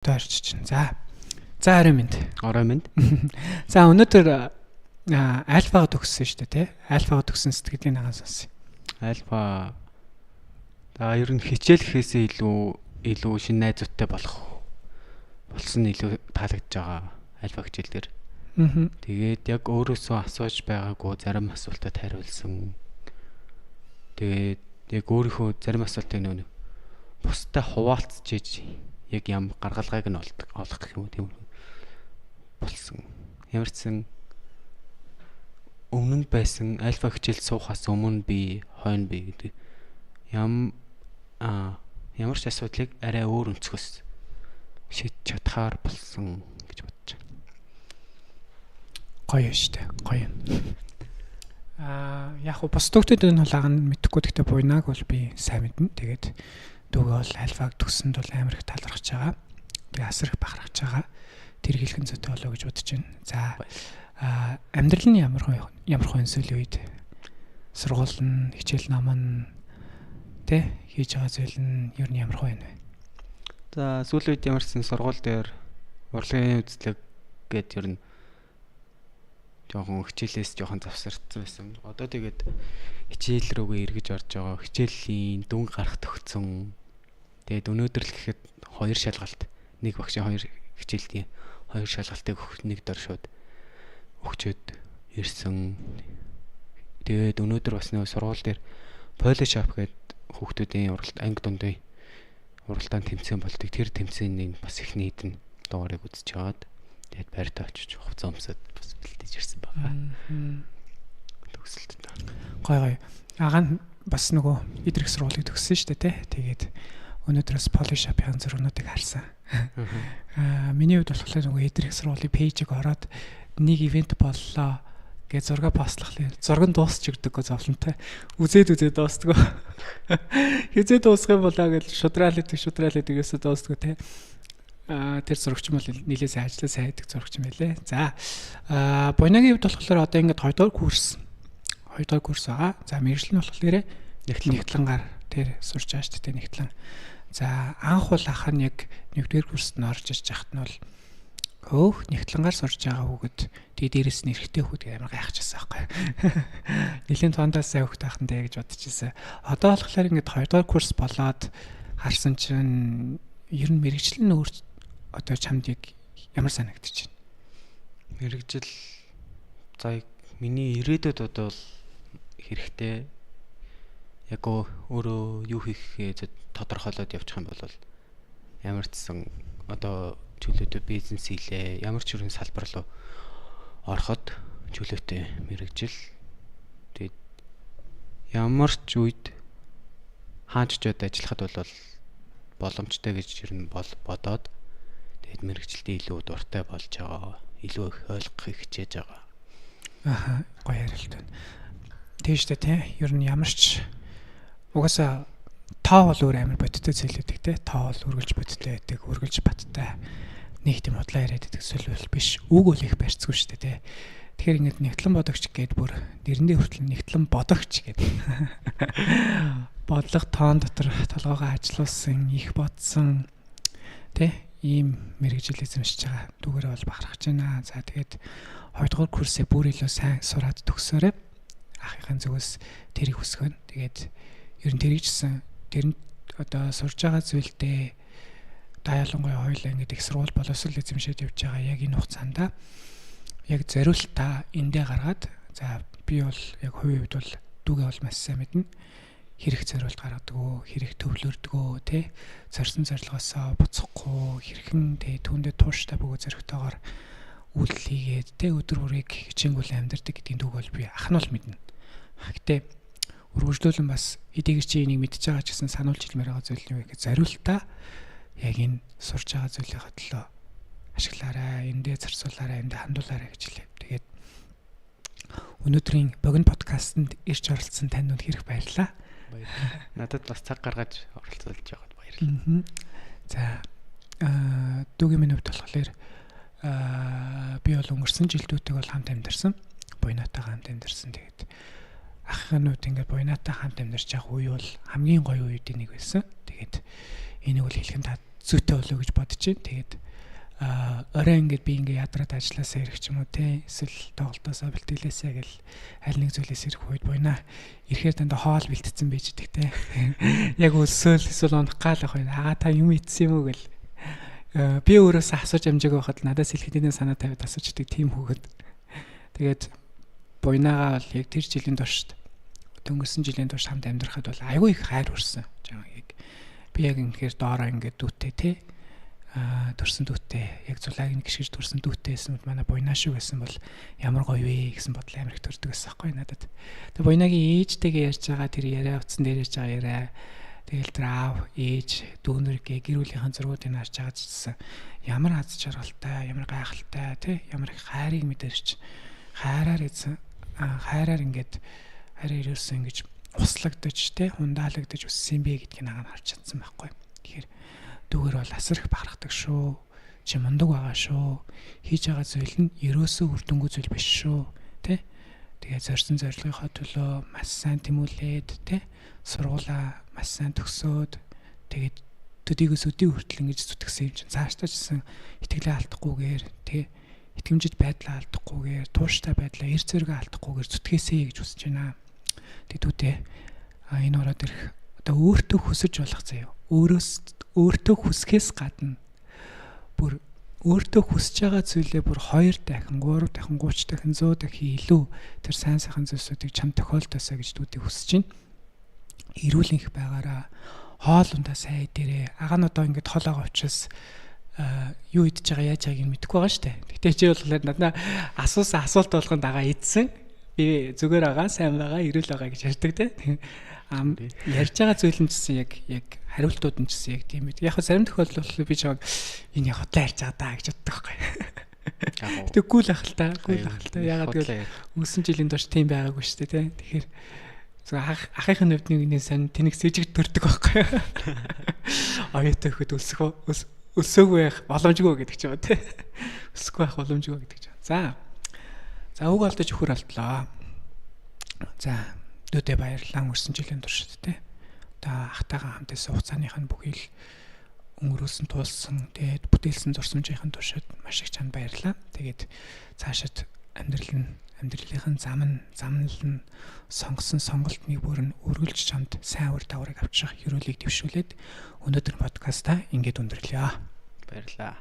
Тойрч чинь. За. За орой минь. Орой минь. За өнөөдөр альфагаа төгссөн шүү дээ, тий? Альфагаа төгссөн сэтгэлийн нагаан сонсъё. Альфа. За ер нь хичээл гэхээсээ илүү шинэ найзуудтай болох болсон нь илүү таалагдж байгаа альфа хичээл дээр. Тэгээд яг өөрөөсөө асууж байгаагүй зарим асуултад хариулсан. Тэгээд яг өөрийнхөө зарим асуултыг нөө бусдад хуваалцж иж яг ям гаргалгааг нь олох гэх юм уу тийм болсон. Ямар ч сан өмнө нь байсан альфа хичээл суухаас өмнө би хойно би гэдэг ямар ч асуудлыг арай өөр өнцгөөс шийдэж чадхаар болсон гэж бодож байна. Гоё шүү дээ. Гоё. Яг хөө бус дүүгтүүд нь бол агаа нь мэдэхгүй, гэхдээ буйнааг бол би сайн мэднэ. Тэгээд дүүгээ бол альфаг төгссөнд бол амар их талархаж байгаа. Тэгээ асар их бахархаж байгаа. Тэр хэлхэн зүйтэй болоо гэж бодож байна. За амьдрал нь ямар хүн сүүлийн үед сургууль нь, хичээл ном нь тэ хийж байгаа зүйл нь ер нь ямар хүн вэ? За сүүлийн үед ямарсан сургууль дээр урлагийн үзлэг гээд ер нь жоохон хичээлээс жоохон завсарцсан байсан. Одоо тэгээд хичээл рүүгээ эргэж орж байгаа. Хичээлийн дүн гарах төгцсөн. Тэгээд өнөөдөр л гэхэд 2 шалгалт, нэг багшийн 2 хичээлдийн 2 шалгалтыг нэг дор шууд өгчөөд ирсэн. Тэгээд өнөөдөр бас нэг сургууль дээр Polish Up гээд хүүхдүүдийн уралт анги дундын уралдаан тэмцээн болдог. Тэр тэмцээний бас эхний хэдэн дугаарыг үзэж аваад тэгээд байртаа очиж хувцас өмсөд бас бэлдэж ирсэн байгаа. Төгсөлт. Гой гой. Агаа нь бас нөгөө идрэх сургуулийг төгссөн шүү дээ, тэ. Тэгээд өнөөдрөөс Polish Up-ийн зургнуудыг харсан. Миний хувьд болохоор нөгөө идрэх сургуулийн пэйжийг ороод нэг ивент боллоо гэж зураг постлохлаа. Зураг нь дуусч өгдөггүй зовлонтой. Үзээд дуустдаг. Хизээ дуусах юм болоо гэж шудраал идэг ерөөсөө дуустдаг те. Тэр зурагч бол нилээ сайн ажиллаа сайн хийдэг зурагч юм байлээ. За Буйнагийн хувьд болохоор одоо ингээд 2 дугаар курс 2 дугаар курс байгаа. За мэргэжил нь болохоор нэгтлэнгаар тэр сурч байгаа шүү дээ, нэгтлэн. За анх бол ах нь яг 1-р курст нь орж ирж байхад нь бол хөөх нэгтлэнгаар сурж байгаа хүүхэд тэгээ дээрэс нь эрэгтэй хүүхэд амар гайхчихсан байхгүй. Нэлийн тондоо сайн хүүхэд ахын дээ гэж бодчихсон. Одоо болохоор ингээд 2 дугаар курс болоод харсан чинь ер нь мэргэжил нь өөр одоо чамд яг ямар санагдчих вэ? Мэргэжил за миний ирээдүйд одоо хэрэгтэй. Яг өөрөө юу хийхээ тодорхойлоод явчих юм бол ямар ч сан одоо чөлөөтэй бизнес хийлээ, ямар ч бүрэн салбар руу ороход чөлөөтэй мэргэжил. Тэгээд ямар ч үед хаач очиод ажиллахад бол боломжтой гэж ер нь бодоод тэгээд мэргэжилдээ илүү дуртай болж байгаа, илүү их ойлгохыг хичээж байгаа. Аха, гоё ярилт байна. Тийм шүү дээ, тий. Ер нь ямар ч угаасаа тоо бол өөр амар бодиттой зүйл байдаг, тий. Тоо бол үргэлж бодиттой байдаг, үргэлж баттай. Нэг тийм худлаа яриад байдаг зүйл бол биш. Үг бол их барьцгүй шүү дээ, тий. Тэгэхээр ингээд нэгтлэн бодогч гээд бүр нэрэндээ хүртэл нэгтлэн бодогч гээд бодлого тоон дотор толгоогоо ажилуулсан, их бодсон, тий. Ийм мэргэжил эзэмшиж байгаа. Түүгээрээ бол бахархаж байна. За тэгээд 2 дугаар курсээ бүр илүү сайн сураад төгсөөрэй. Ахынхаа зүгээс тэрийг хүсгэн. Тэгээд ер нь тэрийчсэн тэр нь одоо сурж байгаа зүйлдээ та ялангуяа хоёулаа ингээд их сургууль боловсрол эзэмшээд явж байгаа яг энэ хугацаанд яг зориултаа эндээ гаргаад за би бол яг хувийн хувьд бол дүүгээ бол маш сайн мэднэ. Хэрэг зориулт гаргадаг, хэрэг төвлөрдөг, тэ зорьсон зорилгоосоо буцахгүй, хэрхэн тэ түүндээ тууштай бөгөө зоригтойгоор үйлдэл хийгээд тэ өдөр бүрийг хичээнгүүл амьдардаг гэдгийн дүүг бол би ах нь бол мэднэ. Гэтэ үргэлжлүүлэн бас эдгээр чи энийг мэдж байгаа ч гэсэн сануулж хэлмээр байгаа зүйл нь юу гэхээр зориултаа яг энэ сурж байгаа зүйлийнхаа төлөө ашиглаарай, эндээ зарцуулаарай, эндээ хандуулаарай гэж хэлээ. Тэгээд өнөөдрийн богино подкастэнд ирж оролцсон танд үнэхээр их баярлалаа. Надад бас цаг гаргаж оролцуулж байгаад баярлалаа. За дүүгийн минь хувьд болохоор би бол өнгөрсөн жилдүүдийг бол хамт амьдарсан. Буйнатайгаа хамт амьдарсан. Тэгээд ахын хувьд ингээд буйнатай хамт амьдарч явах үе бол хамгийн гоё үеүүдийн нэг байсан. Тэгээд энийг бол хэлхэн зүйтэй болов гэж бодож байна. Тэгээд орой ингээд би ингээд ядраад ажилласаа ирэх ч юм уу те, эсвэл тоглолтоосоо бэлтгэлээсээ гэл аль нэг зүйлээс ирэх үед буйна ирэхээр дандаа хоол бэлтцсэн байж идэг те. Яг өлсөөл эсвэл унах гал ах байна. Аа та юм идсэн юм уу гэл би өөрөөсөө асууж амжаагүй байхад надаас хэлэхэд санаа тавиад асууж идэг тийм хүүхэд. Тэгээд буйнагаа бол яг тэр жилийн туршид, дөнгөсөн жилийн турш хамт амьдрахад бол айгүй их хайр өрсөн. Яг би яг үнэхээр доороо ингээд дүүтэй те, төрсөн дүүтэй, яг зулааг нь гიშгэж төрсөн дүүтэй байсан бол манай буйнаа шүү гэсэн бол ямар гоё вэ гэсэн бодол амар их төрдөг байсан байхгүй надад. Тэгээ буйнагийн ээжтэйгээ ярьж байгаа тэр яриа, утсан дээр ярьж байгаа яриа, тэгэл тэр аав, ээж, дүүнер гэ гэр бүлийнхэн зургуудыг харж байгаа ч гэсэн ямар аз жаргалтай, ямар гайхалтай тий, ямар их хайрыг мэдэрч, хайраар эзэн хайраар ингээд хараа ерөөсөн ингэж услагдаж тий, хундаалагдаж өссөн юм бэ гэдгийг нагаа харж чадсан байхгүй. Тэгэхээр дүүгэр бол асар их бахархдаг шүү. Чи мундаг байгаа шүү. Хийж байгаа зүйл нь ерөөсөө үр дүнгүй зүйл биш шүү. Тэ? Тэгээ зорьсон зорилгынхоо төлөө маш сайн тэмүүлээд тэ, сургуулаа маш сайн төгсөөд тэгээд төдийгөөс өдий хүртэл ингэж зүтгэсэн юм чинь цаашдаа ч гэсэн итгэлээ алдахгүйгээр тэ, итгэмжит байдлаа алдахгүйгээр, тууштай байдлаа, эр зэрэгээ алдахгүйгээр зүтгээсэй гэж хүсэж байна. Тэгээд дүүтэй энэ ороод ирэх одоо өөртөө хүсэж болох заяа. Өөртөө хүсхээс гадна бүр өөртөө хүсэж байгаа зүйлээ бүр 2 дахин, 3 дахин, 30 дахин, 100 дахин илүү тэр сайн сайхан зүйлсүүдийг чам тохиолдосоо гэж дүүдийг хүсэж байна. Эрүүл энх байгаараа, хоол ундаа сайн идээрээ. Ага нь одоо ингээд хол байгаа учраас юу идэж байгаа, яаж байгааг нь мэдэхгүй байгаа шүү дээ. Гэтэ чи бол надаа асуусан асуулт болгонд агаа идсэн. Би зүгээр байгаа, сайн байгаа, эрүүл байгаа гэж ярьдаг те. Ярьж байгаа зүйл нь ч гэсэн яг хариултууд нь ч гэсэн яг тийм үү. Яг зарим тохиолдолд болохоор би чамайг энэ яг хотлоо ярьж байгаа даа гэж боддог байхгүй. Гэтэ гүйл ах л та, гүйл ах л та. Ягаад гэвэл өнгөрсөн жилийн турш тийм байгаагүй шүү дээ, тэ. Тэгэхээр зөв ахын хувьд нэг нэг сайн тэнэг сэжиг төрдөг байхгүй. Оюутай хөхөд өлсөөгүй байх боломжгүй гэдэг ч юм уу, тэ. Өсөхгүй байх боломжгүй гэдэг ч. За. За үг алдаж өхөр алдлаа. За дүүдээ баярлалаа өнгөрсөн жилийн туршид тэ. Одоо ахтайгаа хамт байсан хугацааных нь бүхий л өнгөрүүлсэн, туулсан, тэгээд бүтээлсэн зурсамжийн туршид маш их чанд баярлалаа. Тэгээд цаашид амьдрал нь, амьдралынхын зам нь, замнал нь, сонгосон сонголтны бүр нь үргэлж чамд сайн үр дагаврыг авчрах ерөөлийг дэвшүүлээд өнөөдөр подкастаа ингээд өндөрлөё. Баярлалаа.